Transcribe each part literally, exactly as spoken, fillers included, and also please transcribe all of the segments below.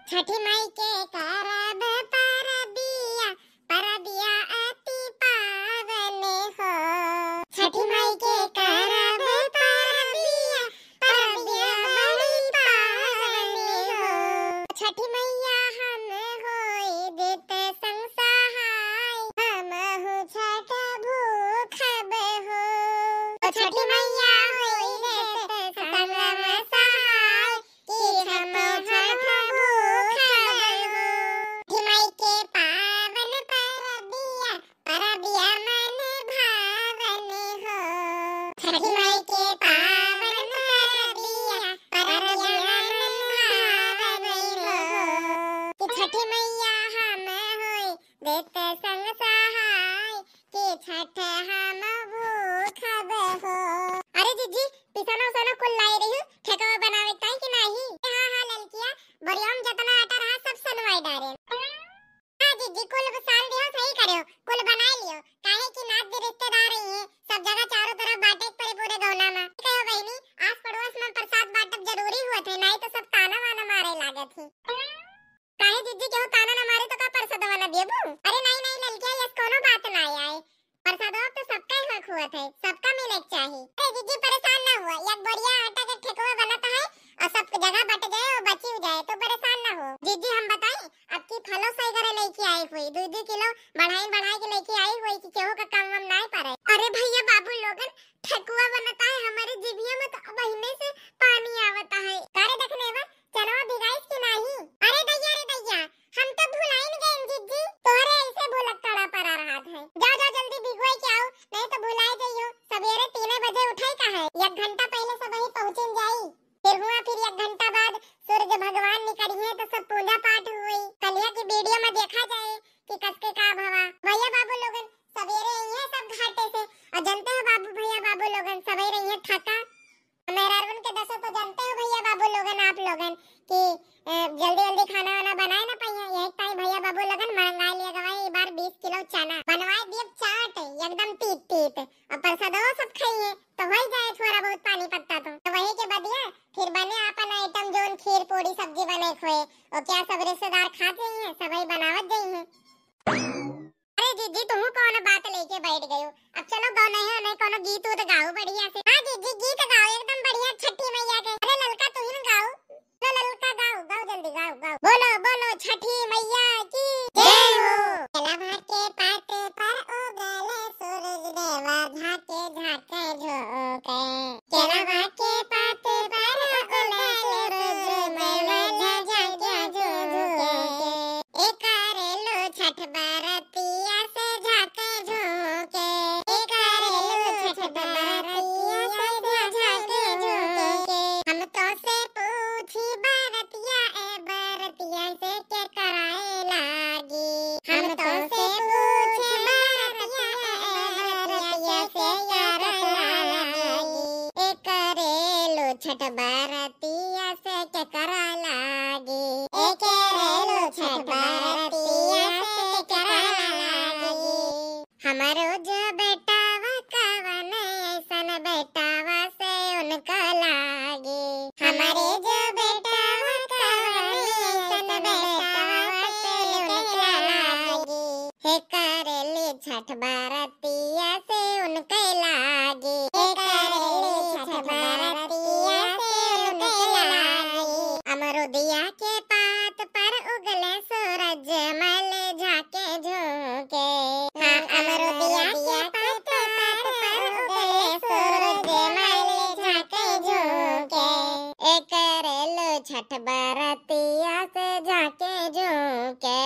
छठी माई के करब परबिया, परबिया अति पावन हो। छठी माई के करब परबिया, परबिया बड़ी पावन हो। छठी मैया हम होई देत संग सहाय, हमहु छठ भूखब हो। ओ छठी मैया होई देत संग सहाय, कि हम छठ भूखब हो। छठी माई के पावन परबिया, परबिया मन भावन हो। छठी माई के पावन परबिया, परबिया मन भावन हो। कि छठी मैया हम होई देत संग सहाय, कि छठ हम भूखब हो। अरे जिज्जी, पिसना उसना कुल लाई रही, ठेकवा बनावे ताई कि नाही? हाँ, हाँ, ललकिया, बोरिया में जतना आटा रहा, सब सनवाई डारे। हाँ जिज्जी, कुल साल दियो, सही करियो, कुल बनाई लियो, काहे कि नात भी रिश्तेदार ही है, सब जगह चारों तरफ बांटे के पड़ी पूरे गौना में। कहो बहिनी, आस पड़ोस में प्रसाद बांटब जरूरी हुआ थे, नाही तो सब ताना वाना मारे लागत ही। काहे जिज्जी, केहू ताना ना मारे तो का परसदवा ना देबू? अरे नाही, नाही ललकिया, यस कोनो बात ना आए, परसदवा तो सबका ही हक हुआ थे, सबका मिले के चाही। अरे जिज्जी परेशान ना हुआ, एक बोरिया आटा के ठेकवा बनत है और सब जगह बट जाए और बची जाए, तो परेशान ना हो। जिज्जी हम बताई, अब की फलो सही करे लेके आई हुई, दो दो किलो बढ़ाई बढ़ाई के लेके आई हुई कि केहू का काम वाम नाई पड़े। अरे भैया बाबू लोगन, ठेकुआ बनता है, हमारे जिभिया में तो बहिने से पानी आवता है। करे देखने बा, चनवा भिगाइस कि नाही? अरे दैया रे दैया, हम तो भुलाइन गए जिज्जी, तोहरे ऐसे भुलक्कड़ा परा रहा है। जाओ जाओ जल्दी भिगोई के आओ, नहीं तो भुलाई जइयो। सवेरे तीन बजे उठे का है, एक घंटा पहले सब वही पहुँचिन जाई। फिर हुआ फिर एक घंटा बाद सूरज भगवान निकलिए तो सब पूजा पाठ हुई। कलिया की वीडियो में देखा जाए कि कसके का भवा। भैया बाबू लोगन सवेरे अइहे सब घाटे से, और जनते हो बाबू भैया बाबू लोगन सवेरे अइहे थका। मेहरारून के दशा तो जनते हो भैया बाबू लोगन आप लोगन कि अ, जल्दी जल्दी खाना वाना बनाए ना पाइए। यही ताई भैया बाबू लोगन मंगा लिया गवा ई बार बीस किलो चना, बनवाए दिए चाट एकदम तीत तीत, और परसदवा सब खाइए तो हो ही जाए थोड़ा बहुत पानी पत्ता तो। तो वही के बदिया फिर बने आपन आइटम जोन खीर पूड़ी सब्जी बने खोए, वो क्या सब रिश्तेदार खात जाइए, सबही बनावत जाइए। अरे जिज्जी, तुहू कौन बात लेके बैठ गयो? अब चलो गौनैया नहीं कोनो गीत उत गाओ बढ़िया से। हाँ जिज्जी, गीत गाओ एकदम बढ़िया छठी मैया के। अरे ललका तुही न गाओ। लो ललका गाओ, गाओ जल्दी गाओ, गाओ। बोलो बोलो छठी मैया की जय हो। केलवा के पात पर उगल सूरज देवा झाके झाके झोंके। केलवा के पात पर उगल सूरज देवा झाके झाके झोंके। ए करेलू छठ बरतिया से झाके झोंके। ए करेलू छठ बरतिया से झाके झोंके। हम तो से पूछी बरतिया ए बरतिया से के कराए लागी। हम तो से पूछी बरतिया ए बरतिया से के कराए लागी। ए करेलू छठ बरतिया से के करा लागी। ए करेलू छठ बरतिया से के करा लागी। हमरो जो बेटावा कवन ऐसन बेटावा से उनका लागी। हमरे जो बेटावा कवन ऐसन बेटावा से उनका लागी। हे करेली छठ बरतिया से उनके लागी। हे करेली छठ बरतिया से उनके लागी। अमरुदिया के पात पर उगले सूरज मल झाके झोंके। हाँ, अमरुदिया के पात पर उगले सूरज मल झाके झोंके। ए करेलू छठ बरतिया से झाके झोंके।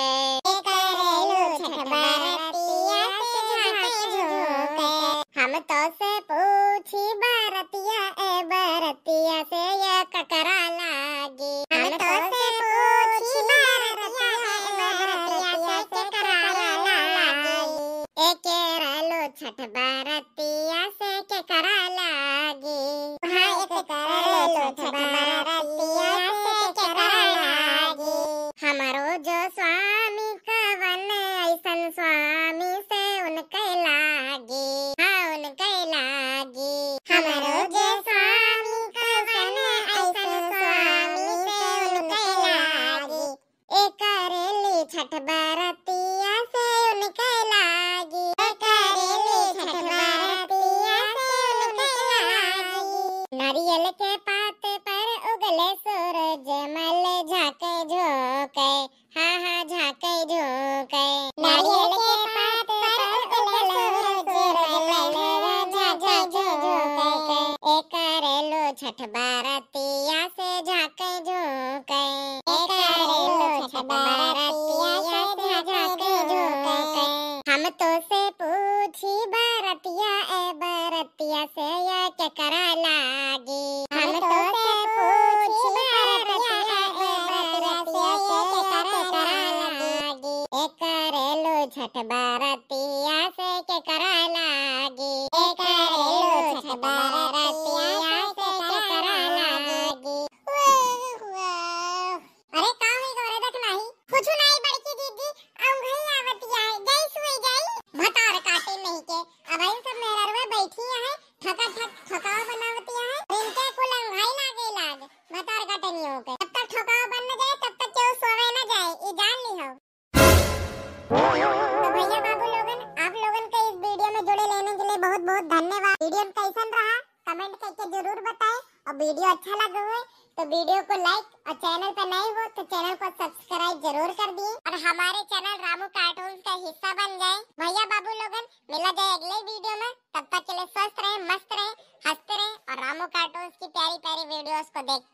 ए करेलू छठ बरतिया से झाके झोंके। हम तो से पूछी बरतिया ए बरतिया से ये ककरा लागी। हम तो से पूछी बरतिया ए बरतिया से ककरा लागी। ए करेलू छठ बरतिया से के करा लागी। हाँ, ए करेलू छठ बरतिया से के करा लागी। हमरो जो स्वामी कवन ऐसन स्वामी से उनके लागी। हाँ, उनके लागी। हमरो जो स्वामी कवन ऐसन स्वामी छठ बरतिया से उनके लागी, करेली छठ बरतिया से उनके लागी। नारियल के पात पर उगले सूरज मल झाँके झोंके, हाँ हाँ झाँके झोंके। नारियल के पात पर उगले सूरज मल झाँके झोंके। ए करेलू छठ बरतिया से झाँके झोंके। ए करेलू छठ बरतिया से झाँके झोंके। हम तोसे पूछी बरतिया, ए बरतिया से या केकरा लागी। हम तोसे पूछी बरतिया, ए बरतिया से या केकरा लागी। ए करेलू छठ बरतिया से केकरा लागी। ए करेलू छठ बरतिया से केकरा लागी। अरे का होई गो रे, देख नाही। कुछु नाही बड़की दीदी, औंघई आवतिया है, गैस होई जाई। भतार काटे नहीं के, अब इन सब मेहररुआ बैठी है, ठका ठक ठकाव बनावतिया है। इनके कुल औंघई लागे लाग, भतार काटे नहीं होके। जब तक ठकाव बन न जाए, तब तक केहू सोवे न जाए, ई जान ली हो। तो भैया बाबू लोगन, आप लोगन के इस वीडियो में जुड़े लेने के लिए बहुत बहुत धन्यवाद। वीडियो कैसन रहा, कमेंट करके जरूर बताएं, और वीडियो अच्छा लगा हो तो वीडियो को लाइक, और चैनल पर नए हो तो चैनल को सब्सक्राइब जरूर कर दिए, और हमारे चैनल रामू कार्टून्स का हिस्सा बन जाए। भैया बाबू लोगन, मिला जाए अगले वीडियो में, तब तक के लिए स्वस्थ रहें, मस्त रहें, हंसते रहें, और रामू कार्टून्स की प्यारी प्यारी वीडियोस को देखते